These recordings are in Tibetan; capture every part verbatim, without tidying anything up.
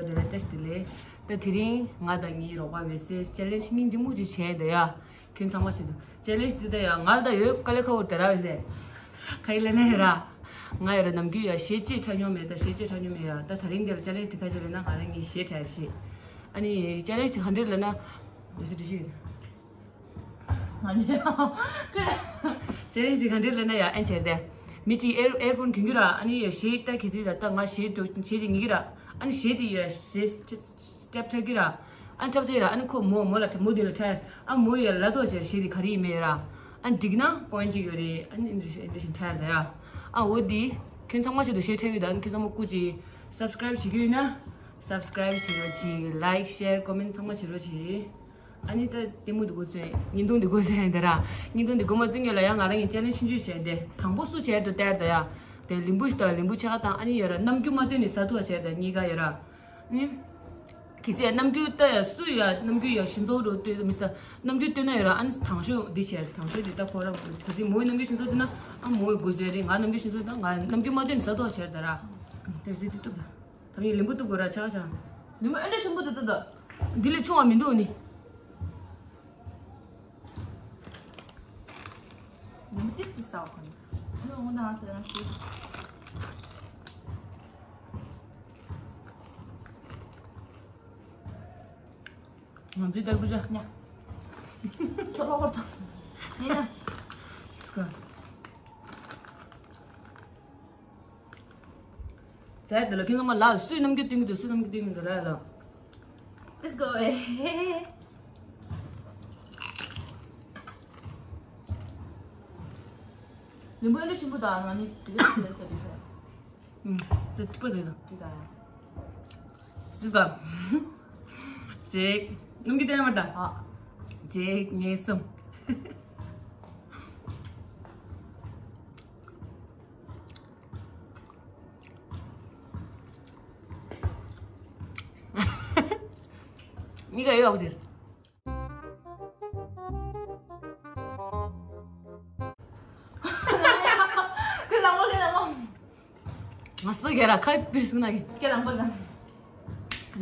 དེ་ལ་བཀྲ་ཤིས་བདེ་ལེགས། ད་དེ་རིང་ང་དང་ངའི་རོགས་པ་འོད་ཟེར་ཅེ་ལེན་ཇི་སྙིང་རྗེ་མོ་ཅིག་བྱས་འདུག་ཡ། ཁྱོད་ཚང་མ་ཆེད་དུ་ཅེ་ལེན་ཇི་འདི་ད་ཡ་ང་ལ་ད་ཡོད་དཀའ་ལས་ཁག་པོ་དེ་ར་འོད་ཟེར། ཁ་ཡི་ལ་ནས་ར། ང་ཡོད་ར་ནམ་རྒྱུན་ཡ་གཞས་ཅིག་འཁྲབ་མྱོང་མེད། ད་གཞས་ཅིག་འཁྲབ་མྱོང་མེད་ཡ། ད་དེ་རིང་འདི་ལ་ཅེ་ལེན་ཇི་འདི་ག་ཅི་རེད་ན་ང་རང་ངའི་གཞས་འཁྲབ་ཤེས། ཨ་ནི་ཅེ་ལེན་ཇི་འདི་ག་འདྲ་རེད་ལབ་ན། འོད་ཟེར་འདི་ཤེས། ང་ནི་ཁྱོད། ཅེ་ལེན་ཇི་འདི་ག་འདྲ་ལབ་ན་ཡ་ཨེ་བྱས་ཏེ། མི་གཅིག་ཨེར་ཨེར་ཕོན་གྱོན་གྱི་ར། ཨ་ནི་ཡ་གཞས་ལྟ་གི་ཚིག་ད་ལྟ་ང་གཞས་འགྲོ་གཞས་ཅིག་ཉན་གྱི་ར། ཨ་ནི་གཞས་དེ་ཡ་གཞས་སི་ཊེབ་འཁྲབ་ཀྱི་ར། ཨ་ནི་འཁྲབ་ཚར་ར། ཨ་ནི་ཁོ་མོ་མོ་ལ་འཁྲབ། མོ་དེ་ལ་འཁྲབ། ཨ་མོ་ཡ་ལབ་དོ་བྱས་གཞས་དེ་ག་རེ་ཡིན་མེད་ར། ཨ་ནི་འགྲིག་ན་པོ་ཡིན་ཊི་གཅིག་ཡོད་རེད། ཨ་ནི་འདི་འདི་བཞིན་འཁྲབ་ད་ཡ། ཨ་འོ་དེ་ཁྱོད་ཚང་མ་ཆེད་དུ་གཞས་འཁྲབ་ཡོད། ད་ཨ་ནི་ཁྱོད་ཚང་མ་སྐུ་མཁྱེན་སབ་སི་ཀ་རེབ་བྱེད་ཀྱི་ཡོད་ན་སབ་སི་ཀ་རེབ་བྱེད་རོགས་གྱིས། ལའིཀ་ཤེར་ཀོ་མེན་ཚང་མ་བྱེད་རོགས་གྱིས། ཨ་ནི་ད་ལྟད་མོ་འདི་འགོ་ཚུགས། བརྙན་ཐུང་འདི་འགོ་ཚུགས་ཡིན་ད་ར། བརྙན་ཐུང་འདི་འགོ་མ་ཚུགས་སྔོན་ལ་ཡང་ང་རང་གི་ཅེ་ལེན་ཇི་ཆུང་ཆུང་བྱས་ཏེ། དང་པོ་སུ་བྱས་འདུག་ལྟ་ཡ་ད་ཡ། དེ་ལིམ་བུ་ཞིག་དང་ལིམ་བུ་ཆེ་ཁ་དང་། ཨ་ནི་ཡ་ར་རྣམ་འགྱུར་མ་སྟོན་ནས་ཟ་ཐུབ་པ་བྱས་ད་གཉིས་ཀ་ཡ་ར། ཨ་ནི་གལ་སྲིད་རྣམ་འགྱུར་ལྟ་ཡ་སུ་ཡ་རྣམ་འགྱུར་ཡ་ཤིན་ཚོགས་རུ་ལྟོས་མི་ས། རྣམ་འགྱུར་སྟོན་ན་ཡ་ར། ཨ་ནི་དང་ཤོས་འདི་བྱས། དང་ཤོས་འདི་ལྟ་ཁོ་ར་གལ་སྲིད་མོའི་རྣམ་འགྱུར་ཤིན་ཚོགས་སྟོན་ན་ཨ་མོའི་འགོ་ཚུགས་རེད། ང་རྣམ་འགྱུར་ཤིན་ཚོགས་སྟོན་ན་ང་རྣམ་འགྱུར་མ་སྟོན་ནས་ཟ་ཐུབ་པ་བྱས་ད་ར། དེ་ཟེར་དུས་ཐུབ་ད། ད་ངས་ལིམ་བུ་གཏུབ་དགོས་ར། ཆ་ག་ཆ། ལིམ་བུ་ཨེ་འདྲ་ཆེན་པོ་འདུག་ད་ད། འདི་ལས་ཆུང་བ་མི་འདུག་ནི། ལིམ་བུ་ཏིས་ཏིས་ཟ་བ་ཁོ་ནི། ཨ་ནི་འོ་ན་ཟེར་ན་ཤི། ང་ཚོའི་ཏར་བུ་ཇ། ཉ། ཁྱོད་ལོག་པར་ཐོངས། ཉ་ཉ། སྐ། ཟས་དེ་ལ་ཁྱེད་ཚང་མ་ལ་སུས་རྣམ་འགྱུར་སྟོན་གྱི་འདུག་སུས་རྣམ་འགྱུར་སྟོན་གྱི་འདུག་ལ་ལ། Let's go. ལིམ་བུ་ཨེ་འདྲ་ཆེན་པོ་དང་ང་ནི་དེ་ག་ཟེར་ཟེར་ཟེར། ཨུམ། དེ་ཚིག་པ་ཟེར་ཟེར། དེ་ག་ཡ། དེ་ག་གཅིག་རྣམ་འགྱུར་སྟོན་མར་ད། ཨ། གཅིག་གཉིས་གསུམ། གཉིས་ཀ་ཡོད་ཨ་ཁུ་ཅིག་ཁྱེད་རང་མོ་ཁྱེད་རང་མོ། ང་སུ་གེ་ར་ཁ་པིར་སུ་ན་གི། ཁྱེད་རང་མོ་དང་།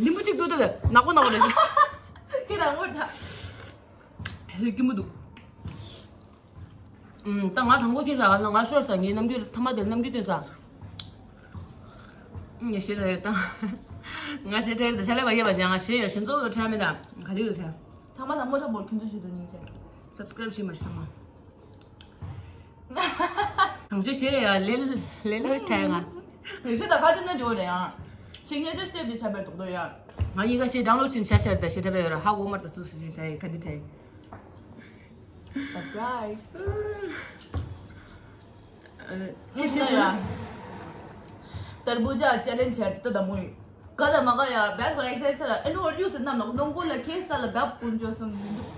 ལིམ་བུ་གཅིག་འདུག་འདུག་ནག་པོ་ནག་པོ་རེད། ཁྱེད་རང་མོ་དང་། ཧེ་སྐྱིད་མོ་འདུག་ཨུམ། ད་ང་དང་པོ་ཁྱེད་ཟ་ག་ན་ང་ཤོར་ས། ངའི་རྣམ་འགྱུར་ཐ་མ་དེར་རྣམ་འགྱུར་སྟོན་ས། ངས་ཞེ་དྲག་ཡོད་ད། ང་ཞེ་དྲག་ཡོད་ད། ཆ་ལེ་བ་ཡེ་བ་བྱ། ང་ཞེ་ཡོད་ཤིན་ཙོ་ཡོད་ཁྲ་མེད་ད། ག་ལེ་ཡོད་ཁྲ། ཐ་མ་དང་མོ་ཁྲ་བོར་ཁྱོད་ཚོ་ཞུ་དོན་ཉིན་ཚེ། སབ་སི་ཀ་རེབ་བྱེད་མ་ཤི་ས་མ། གང་ཅི་ཞེ་ཡ་ལེ་ལེ་ལེ་ཁྲ་ང་། ཞེ་ད་ཁ་ཅི་ན་འགྱོ་རེད་ཡང་། ཞེ་ངས་ཅི་སྟེབ་དེ་ཆ་བེར་དོག་དོག་ཡ། ང་གཉིས་ཀ་ཞེ་ཌའུན་ལོཌ་བྱེད་ཤ་ཤ་ད་ཞེ་ཁྲ་བེ་ཡོད་ར། ཧ་གོ་མར་ད་སུ་སུ་ཞེ་ཤ་ཡི་ཁ་དི་ཁྲ་ཡི། སར་པ་རའི་ཛི། ཨ། ཨུ་ན་ཡ། ཏར་བུ་ཇ་ཅེ་ལེན་ཇི་བྱས་ཏེ་ད་མོ་ཡིན། ག་ད་མ་ག་ཡ་བེད་ཁོ་རེ་ཟེར་ཆ་ལ་ཨེ་ནོ་ཡུ་སི་ནམ་ལོག་ལོང་གོ་ལ་ཁེ་ས་ལ་བརྡབ་ཀུན་ཅོ་སོང་མི་འདུག་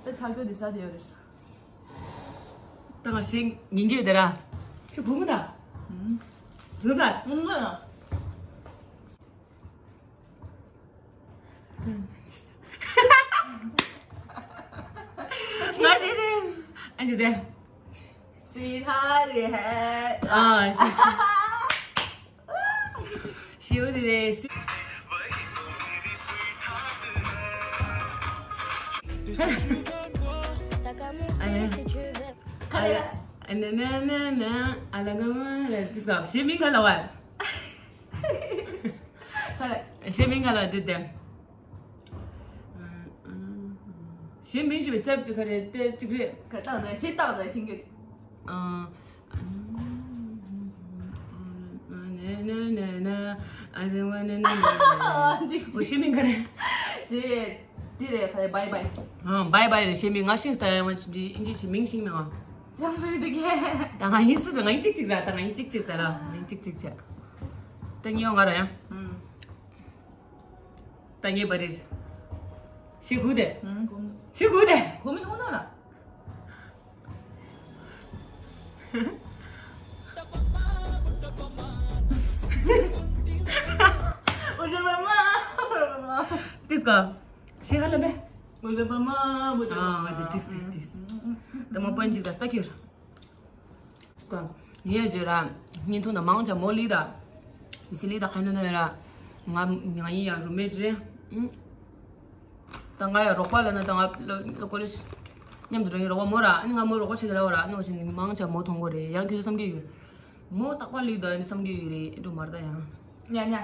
ད་ཆ་རྒྱུ་འདི་ས་དེ་ཡོད་རེད། ད་ང་ཞིག་ཉིན་རྒྱུ་དེ་ར། ཁྱོད་བུ་མོ་ད། ཨུམ། བུ་ད། ཨུམ་ན། ང་དེ་རེད། ཨ་ཅེ་དེ། སི་ཐ་རེ་ཧེ། ཨ་ཞིག་ཞིག་ཞིག་དེ་རེད། ཨ་ལ། ཨ་ལ། ཨ་ན་ན་ན་ན། ཨ་ལ་ག་མ་ལ། དེ་སྐབས་ཞེ་མིང་ག་ལ་བ། ཁ་ལ། ཞེ་མིང་ག་ལ་དེ་དེ། ཞེ་མིང་ཞེས་པའི་སེབ་ཀྱི་ཁ་རེ་དེ་གཅིག་རེད། ཁ་བཏགས་དང་ཞེ་བཏགས་དང་ཤིང་གི། ཨ། ཨ་ན་ན་ན་ན། ཨ་ཟེ་བ་ན་ན་ན་ན། འོ་ཞེ་མིང་ག་རེ། ཞེ། དེ་རེད་ཁ་རེ་བའི་བའི། ཨ་བའི་བའི་རེད། ཞེ་མིང་ང་ཤིང་སྟ་ཡ་མ་ཅི་འདི་ཨིན་ཇི་ཞེ་མིང་ཤིང་མེད་ཨ། ཅང་མི་འདུག་གས། ད་ང་ཡིན་སྲིད་ང་ཡིན་གཅིག་གཅིག་ར། ད་ང་ཡིན་གཅིག་གཅིག་ད་ར། ང་ཡིན་གཅིག་གཅིག་བྱས། ད་ཉེ་བ་ར་ཡང་། ཨུམ། ད་ངེས་པ་རེད། ཤི་དགོས་དེ། ཨུམ། གོམ། ཤི་དགོས་དེ། གོམ་མི་འདུག་ན་ལ། འོ་རེད་པ་མ། འོ་རེད་པ་མ། ཏིས་ཀ། ཤི་ཧ་ལ་མེ། འོ་རེད་པ་མ། འོ་རེད་པ་མ། ཨ་དེ་ཏིས་ཏིས་ཏིས། ད་མ་པན་ཅིག་ད་ལྟ་ཁྱེར། སྐོང་། ངས་བརྗོད་ར། བརྙན་ཐུང་ན་མང་ཆ་མོ་ལི་ར། མི་སི་ལི་དང་ཧན་ན་ན་ལ། ང་ང་ཡིན་ཡང་རུ་མེད་རེད། ཨུ། ད་ང་ཡང་རོགས་པ་ལ་ན་ད་ང་ལ་ལ་ཀོ་ལེ་ཇི་མཉམ་དུ་འགྲོ་ཡིན་རོགས་པ་མོ་ར། ཨ་ནི་ང་མོ་རོགས་པ་བྱེད་དེ་ལ་བ་ར། ཨ་ནི་ང་ཆེ་ནི་མང་ཆེ་མོ་མཐོང་གོ་རེད། ཡང་ཁྱོད་ཚོ་བསམ་གྱི་ཡོད། མོ་རྟག་པར་ལུས་ད་ཨ་ནི་བསམ་གྱི་ཡོད་རེད། འགྲོ་མར་ད་ཡང་། ཉ་ཉ།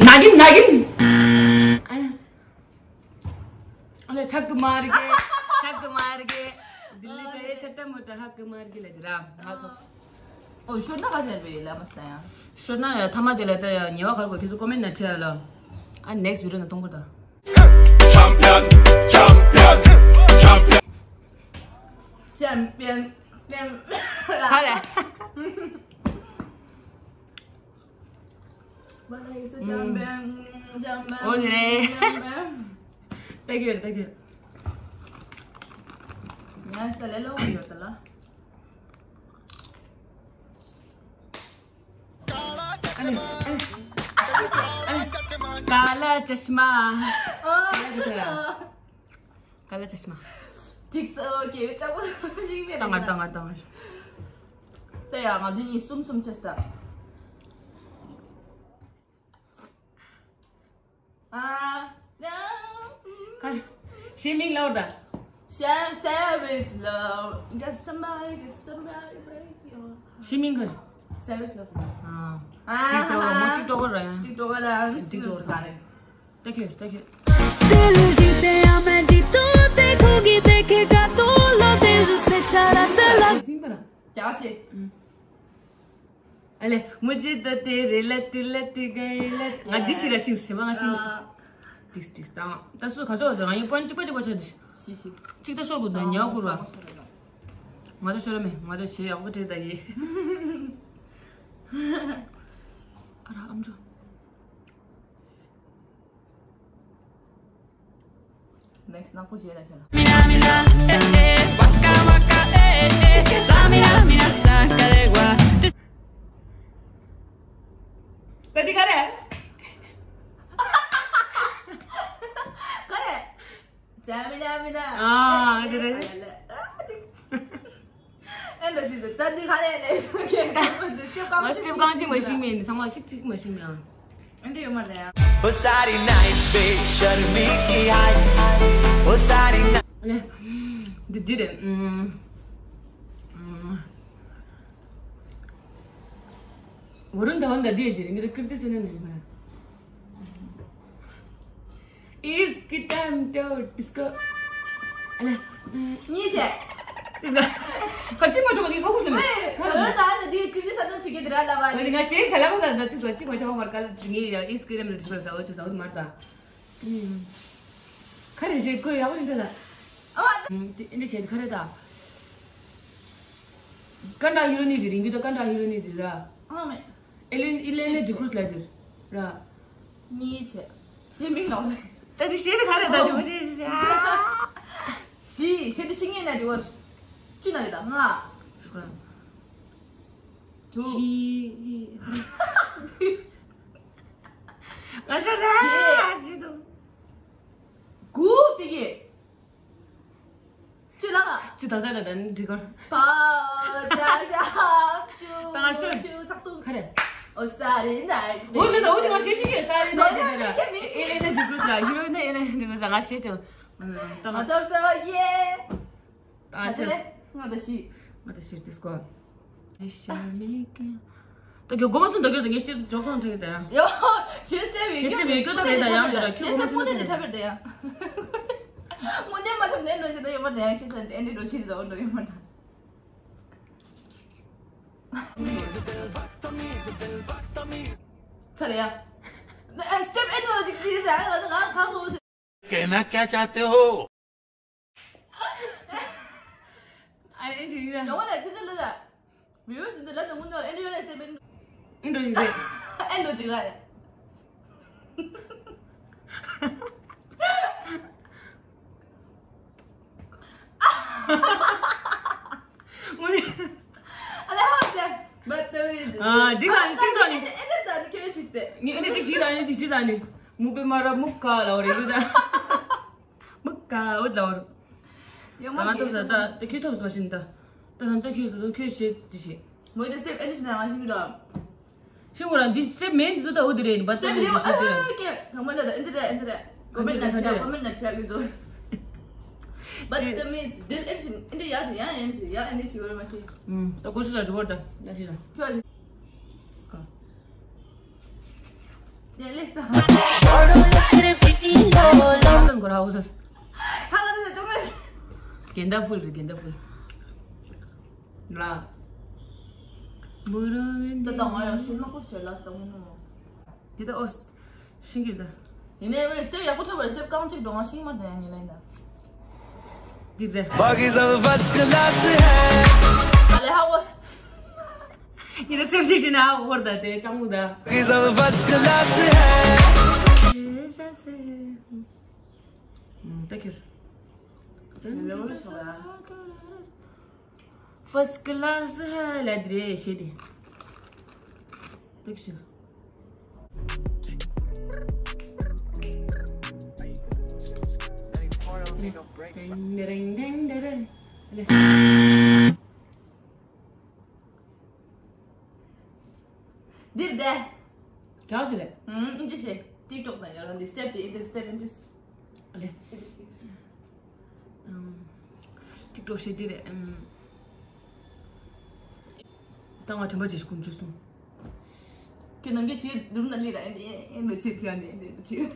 ན་གིན་ན་གིན། अरे छक मार के, छक मार के, दिल्ली का ये छोटा मोटा हक मार के लग रहा। हाँ, तो ओ, ཤོར་ན་ག་ཟེར་བའི་ལ་མ་ས་ཡ། ཤོར་ན་ཡ་ཐ་མ་དེ་ལ་ད་ཡ་ཉེ་བ་གར་གོ་ཁྱེད་ཚོ་ཀོ་མེན་ན་ཁྲིད་ཡ་ལ། ཨ་next video ན་གཏོང་གོ་ད། Champion, champion, champion. Champion, champion. ག་རེ། But I used to jump and jump and འོ་ནི་རེད། Jump and Thank you, thank you. Yes, the little one, the la. काला चश्मा. काला चश्मा. काला चश्मा. ठीक छ, ओके, वे चाबो सिक बे. तंगर, तंगर, तंगर. त या ང་འདི་གཉིས་གསུམ་གསུམ་བྱས་ད། ཨ། ཁ། ཤི་མིང་ལོར་ད། Share savage love. Got somebody, got somebody break your heart. ཤི་མིང་ཁ། Savage love. ཨ། ཨ། ཅིག་སོ་མོ་ཊིག་ཊོག་གར་ར། ཊིག་ཊོག་གར་ར། ཊིག་ཊོག་གར་ར། Thank you, thank you. दिल जीते या मैं जीतूं, देखोगी देखेगा तू, लो दिल से शरारत लग. क्या से? अले मुझे तो तेरे लत लत गए लत. ང་འདི་ཞིག་ལ་ཤིང་སེ་བ་ང་ཤིང་། ཏིག་ཏིག་དང་ད་སུ་ག་ཚོད་ང་ཡིན་པོན་གཅིག་པ་གཅིག་པ་ཆོད་དི། ཤི་ཤི། གཅིག་ད་ཤོར་དགོས་ད་ཉག་ཁུར་བ། ང་ད་ཤོར་མེད། ང་ད་ཞེ་ཡག་པོ་བྲིས་ད་ཡིན། ཨ་ར་ཨམ་ཅོ། Next ནག་པོ་བྱས་ལ་ཁྱོད་ལ། Mira, mira, eh, eh, waka, waka, eh, eh, sa, mira, mira, sa, kalegua. ད་འདི་ག་རེ། ག་རེ། ཇ་མི་ན་མི་ན། ཨ་འདི་རེད། ཨ་འདི། ཨེ་འདྲ་ཞིག་ད་འདི་ག་རེ་ལས་སོ་ཁྱེད་ཀྱི་འདི་སྐྱོ་གང་ང་སྐྱོ་གང་ཅིག་མ་ཤེས་མིན་ཚང་མ་གཅིག་གཅིག་མ་ཤེས་མིན། ཨ་འདྲ་ཡོད་མ་རེད། ओ सारी नाइट पे शर्मी की हाय, ओ सारी नाइट। ལེ། འདི་འདི་རེད། ཨུམ། ཨུམ། वरुण धवन दा दिए जी, इंगे तो कृति सुने नहीं मना। It's time to disco. अले। ཉིས་བྱས། དེ་ཟ། ཁར་ཅི་མ་ཐོག་ནི་ཁོ་ཁུར་ནི། ཁར་ད་ད་ད་དེ་ཀིར་ཏི་ས་ན་ཆི་གེ་དེ་ར་ལ་བ་ནི། ང་ཤེས་ག་ལ་མོ་ཟ་ད་དེ་ཟ་ཅི་མ་ཆ་མར་ག་ལ་ངི་ཡ་ཨིས་ཀི་རེམ་རེ་ཏི་ས་ཟ་འོ་ཅི་ཟ་འོ་མར་ད། ཁ་རེ་ཞེ་ཀོ་ཡ་བ་ནི་ད་ད། ཨ་བ་ད། དེ་འདི་ཞེ་ཁ་རེ་ད། ཀན་ད་ཧི་རོ་ནི་དེ་རིང་གི་ད་ཀན་ད་ཧི་རོ་ནི་དེ་ར། ཨ་མེ། ཨེ་ལེན་ཨེ་ལེན་ལེ་ཌི་ཀུ་རུ་སི་ལ་དེར་ར། གཉིས་བྱས། ཞེ་མིང་ལོག་རེད། ད་དེ་ཤེས་དེ་ག་རེ་ད་དེ་མ་ཤེས་ཤེས་ཤེས། བཞི་ཤེས་དེ་ཤེས་ངེས་ན་དེ་བར། བཅུ་ན་རེད་ད་ལྔ། དྲུག་ཧི་ཧི། ང་ཤེས་རེད་ཤེས་དུ། དགུ་པི་གེ། ཅི་ལ། ཅི་ད་ཟ་ལ་ད་ནི་འགྲིག་གོ། པ་ཅ་ཤ་ཅུ། ད་ང་ཤོད། ཅུ་ཚག་ཏུ། ག་རེ། ཨོ་ས་རི་ནའི། འོ་ད་ད་འོ་ད་ང་ཤེས་ཤེས་ཀྱི་ས་རི་ནའི་ད་ད། ཨེ་ལེ་ནའི་འགྲིག་གོ་ས་ཡུ་རོ་ནའི་ཨེ་ལེ་འགྲིག་གོ་ས་ང་ཤེས་ཏེ། ད་ང་ད་ས་ཡེ། ད་ང་ཤེས། ང་ད་ཤི། ང་ད་ཤི་ཏིས་གོ། ད་གྱོ་གོ་མ་སུན་ད་གྱོ་ད་ངས་ཤེས་ཇོག་སོང་ཁྲིད་དེ། ཡོ། ཤེས་སེ་བའི་ཤེས་སེ་བའི་གྱོ་ད་མེད་ད་ཡང་ཡོད་ད་ཤེས་སེ་སྤོ་ནས་དེ་འཁྲབ་པར་དེ་ཡང་། དངོས་གནས་མ་འཁྲབ་ནས་ལོ་ཤེས་ད་ཡོད་མ་ད་ཡང་ཁྱོད་ས་ཨེ་འདྲི་ལོ་ཤེས་ད་འོ་ལོ་ཡོད་མ་ད། ཚར་ཡ། སྟེབ་ཨེ་འགྲོ་ཅིག་དེ་ད་ང་ད་ང་ཁ་ཧོ། कहना क्या चाहते हो? ཨ་ཨེ་ཅི་རེད། ཡང་བ་ལ་ཁྱོད་ཚོ་ལ་ད། མི་འོས་སུ་འདི་ལ་ད་དངུལ་ནོར་ཨེ་འདྲ་ཡོད་ལ་སེ་བེན། ཨེ་འགྲོ་ཅིག་རེད། ཨེ་འགྲོ་ཅིག་རེད། ཨ་ལེ་ཧོ་ཅེ། བ་ཏ་བི་ཏི། ཨ་འདི་ལ་ཤིང་ཏོག་ནི། ཨེ་འདྲ་ད་ནི་ཁྱོད་ཅིག་སྟེ། ངས་ཨེ་འདྲ་ཅིག་ཅིག་ད་ནི་ཅིག་ཅིག་ད་ནི། མུ་པེ་མ་ར་མུ་ཀ་ལ་འོ་རེ་ལུ་ད། མུ་ཀ་འོ་ལ་འོ་རེ། ཡང་ད་ང་ཐོབ་ས་ད་ད་ཁྱོད་ཐོབ་ས་མ་ཤེས་ད། ད་ད་ད་ཁྱོད་ད་ཁྱོད་ཤེས་དེ་ཤེས། མོ་དེ་སྟེབ་ཨེ་ནི་ཤི་ན་ང་ཤི་གི་ལ། ཤི་མོ་རང་འདི་སྟེབ་མེད་འདི་ད་འོ་དེ་རེད་བ་སྟེབ་མེད་འདི་ཤེས་དེ་རེད། ཐང་མ་ལ་ད་ཨེ་འདི་རེད་ཨེ་འདི་རེད། ཀོ་མེན་ཊི་ན་ཆ་ཀོ་མེན་ཊི་ན་ཆ་གི་འདུག་བ་སྟེབ་མེད་འདི་ཨེ་ནི་ཤི་ཨེ་འདི་ཡ་ཤི་ཡ་ཨེ་ནི་ཤི་ཡ་ཨེ་ནི་ཤི་བར་མ་ཤི། ད་ཀོ་ཤི་ལ་འགྲོ་བར་ད་ཡ་ཤི་ལ། ཁྱོད་ལ་སྐ། ཡ་ལེ་སྟ། ལམ་གོ་ར་འོ་ས། ཧ་ག་ད་ད་ད། གན་ད་ཕུལ་རེད་གན་ད་ཕུལ། ལ། མོ་ར་མེན་ད་ད་ང་ཡང་ཤི་ན་ཁོ་ཆེ་ལ་སྟ་མོ་ནོ། དེ་ད་ཨོ། ཤིང་གི་ད། ཡིན་ནའི་སྟེབ་ཡག་པོ་ཐོབ་པར་སྟེབ་རྐང་གཅིག་འགྲོ་ང་ཤིང་མ་དེ་ཡང་ཉིན་ལ་ཡིན་ད། འདི་རེད། باقی सब फर्स्ट क्लास है। ཨ་ལེ་ཧ་འོ། ཡིན་ན་སེམས་ཤིག་ཤིག་ན་ཧ་འོར་ད་དེ་ཅང་མོ་ད། باقی सब फर्स्ट क्लास है། ད་ཁྱེར། First class ཧ་ལ་དེ་རེད་ཤེས་དེ། ཏིག་ཤི། འདིར་བསྡད། ག་ཞིག་རེད། ཨིན་ཇི་ཞིག་ཊིག་ཊོག་དང་ཡོད་ར་འདི་སྟེབ་དེ་ཨིན་ཇི་སྟེབ་ཨིན་ཇི། ཨ་ལེ། ཊིག་ཊོག་ཞིག་འདི་རེད། ད་ང་དྲན་པ་ཅིག་ཀུན་སྤྱོད་སོང་། ཁྱོད་ནམ་རྒྱུན་ཕྱིར་རུམ་ན་ལི་ར་ཨེ་འདི་ཨེ་འདི་ཕྱིར་ཁྱོད་ཨེ་འདི་ཕྱིར།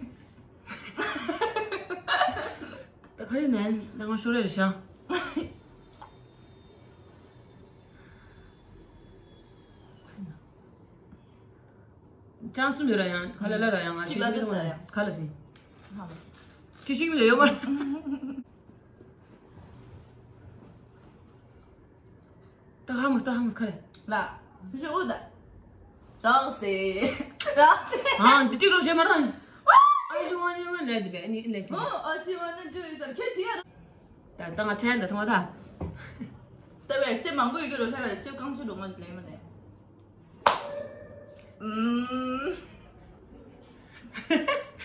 ད་ག་རེ་ནས་ད་ང་ཤོར་རེ་རེ་ཤ། ཅང་སུ་མི་ར་ཡང་ག་ལ་ལ་ར་ཡང་ང་ཅིག་ལ་ཅི་ལ་ཡང་ག་ལ་སི། ཧ་མ་སི། ཁྱི་ཤིག་མི་ལ་ཡོད་མ། ད་ཧ་མ་སི་ད་ཧ་མ་སི་ཁ་རེ། ལ། ཁྱི་ཤིག་འུ་ད། རག་སི། རག་སི། ཨ་འདི་ཅིག་རོ་ཞེ་མ་རང་། ཨ་ཞི་ཝ་ནི་ཝ་ལེ་དི་བེ་ནི་ལེ་དི། ཨ་ཞི་ཝ་ནི་ཌུ་ཡི་སར་ཁྱེད་ཅི་ཡ། ད་ད་ང་ཁྲན་ད་ཚང་མ་ད། ད་བེ་སི་མང་པོ་ཡོད་རོ་ཤ་བེ་སི་གང་ཚུ་རོ་མ་ལེ་མ་ལེ།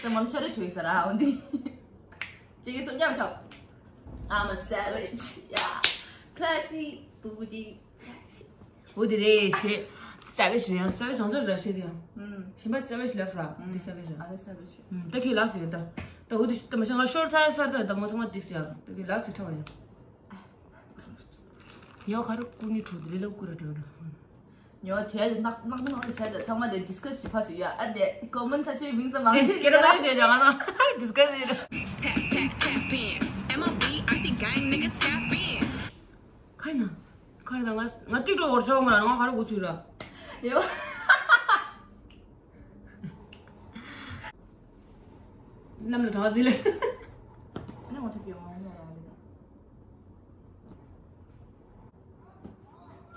ད་མང་ཤ་རེ་ཐོས་ས་ར་འོན་ཏེ། ཅིག་གིས་སོ་ཉམས་ཆག I'm a savage. Yeah. Classy, bougie. འོ་དེ་རེད་ཤེས། སེ་བེ་ཇི་རེད་ཡང་སེ་བེ་ཇི་བཟང་ཚོད་རེད་ཤེས་དེ་ཡང་། ཞིམ་པ་སེ་བེ་ཇི་ལབ་ར་འདི་སེ་བེ་ཇི་རེད། ཨ་ལེ་སེ་བེ་ཇི། ད་ཁྱོད་ལགས་སུ་ཡོད་ད། ད་འོ་དེ་ད་མ་ཤ་ང་ཤོར་ཚར་ཚར་ད་ད་མོ་ཚང་མ་འགྲིག་སི་ཡ། ད་ཁྱོད་ལགས་སུ་ཁྲ་བ་ཡང་། ཉོ་ཁ་རུ་ཀུ་ནི་ཁྲུ་དེ་ལ་ཀུ་ར་ཏྲོ་རུ། ཉོ་བྱས་ནག་ནག་ནག་བྱས་ད་ཚང་མ་དེ་ཌིས་ཀ་སི་བྱེད་ཕ་ཚུ་ཡ་ཨ་དེ་ཀོ་མེན་ས་ཆའི་མིང་ས་མང་ཆེ་ཁྱེད་ར་ས་ཆའི་ཇ་མ་ན་ཌིས་ཀ་སི། Tap, tap, tap in. M O B, I see gang nigga tap in. ཁ་ན། ཁ་ན་ང་ང་ཏིག་ཏོག་བར་ཆོག་མ་ང་ཁ་རུ་གུ་ཚུ་ར། ཡོ། ནམ་ལ་གྲང་ཟི་ལེ། ཨ་ནི་ང་ཐུག་ཡོང་ང་ཡོང་ང་ལེ།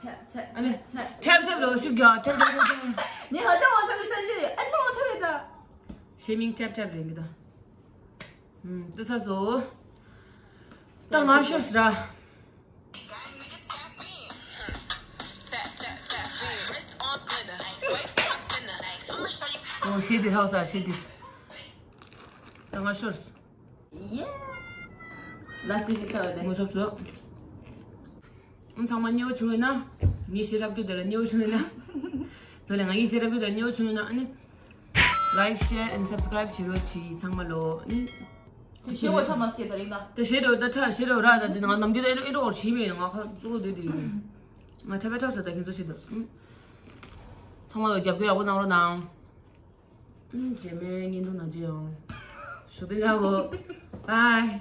ཐེབ་ཐེབ་ཨ་ནི་ཐེབ་ཐེབ་ཐེབ་ལོ་ཤུགས་རྒྱག་ཐེབ་ཐེབ་ཐེབ་ཐེབ། ངས་ཧ་ཅང་མ་ཐོབ་པའི་སེམས་ཀྱི་ཨ་ནི་མ་ཐོབ་པའི་ད། ཤེ་མིང་ཐེབ་ཐེབ་རེད་འདི་ད། ཨུམ་ཏི་ས་སོ། ད་ང་ཤོར་སི་ར། ཨོ་ཤེ་དི་ཧའོ་ས་ཤེ་དི། ད་ང་ཤོར་སི། ཡེ། ལ་སི་ཏི་ཅིག་ཁ་བ་དེ། ངོ་ཚབ་སོ། ཨང་ཚང་མ་ཉེ་བོ་བྱུང་ཡོད་ན། ངའི་ཤེས་རབ་རྒྱུ་དེ་ལ་ཉེ་བོ་བྱུང་ཡོད་ན། ཚོ་ལས་ང་ངའི་ཤེས་རབ་རྒྱུ་དེ་ལ་ཉེ་བོ་བྱུང་ཡོད་ན་ཨ་ནི། Like, share and subscribe བྱེད་རོགས་གྱིས་ཚང་མ་ལོ། ཨ་ནི། དེ་ཤེས་བོ་ཁྲ་མ་སྐྱེ་ད་རིང་ད། དེ་ཤེས་རོགས་ད་ཁྲ་ཤེས་རོགས་ར་ད་དེ་ང་ནམ་རྒྱུན་ད་ཨེ་རོ་ཨེ་རོ་བྱིས་མེད་ང་ཁ་གཙོ་བོ་དེ་དེ་ཡིན། ང་ཁྲ་བའི་ཁྲ་ས་ད་ཁྱེད་ཚོ་ཤེས་ད། ཚང་མ་ལ་རྒྱབ་སྐྱོར་ཡག་པོ་གནང་རོགས་གནང་། རྗེས་མའི་བརྙན་ཐུང་ནང་མཇལ་ཡོང་། ཞུ་དེ་ལ་འོ། Bye.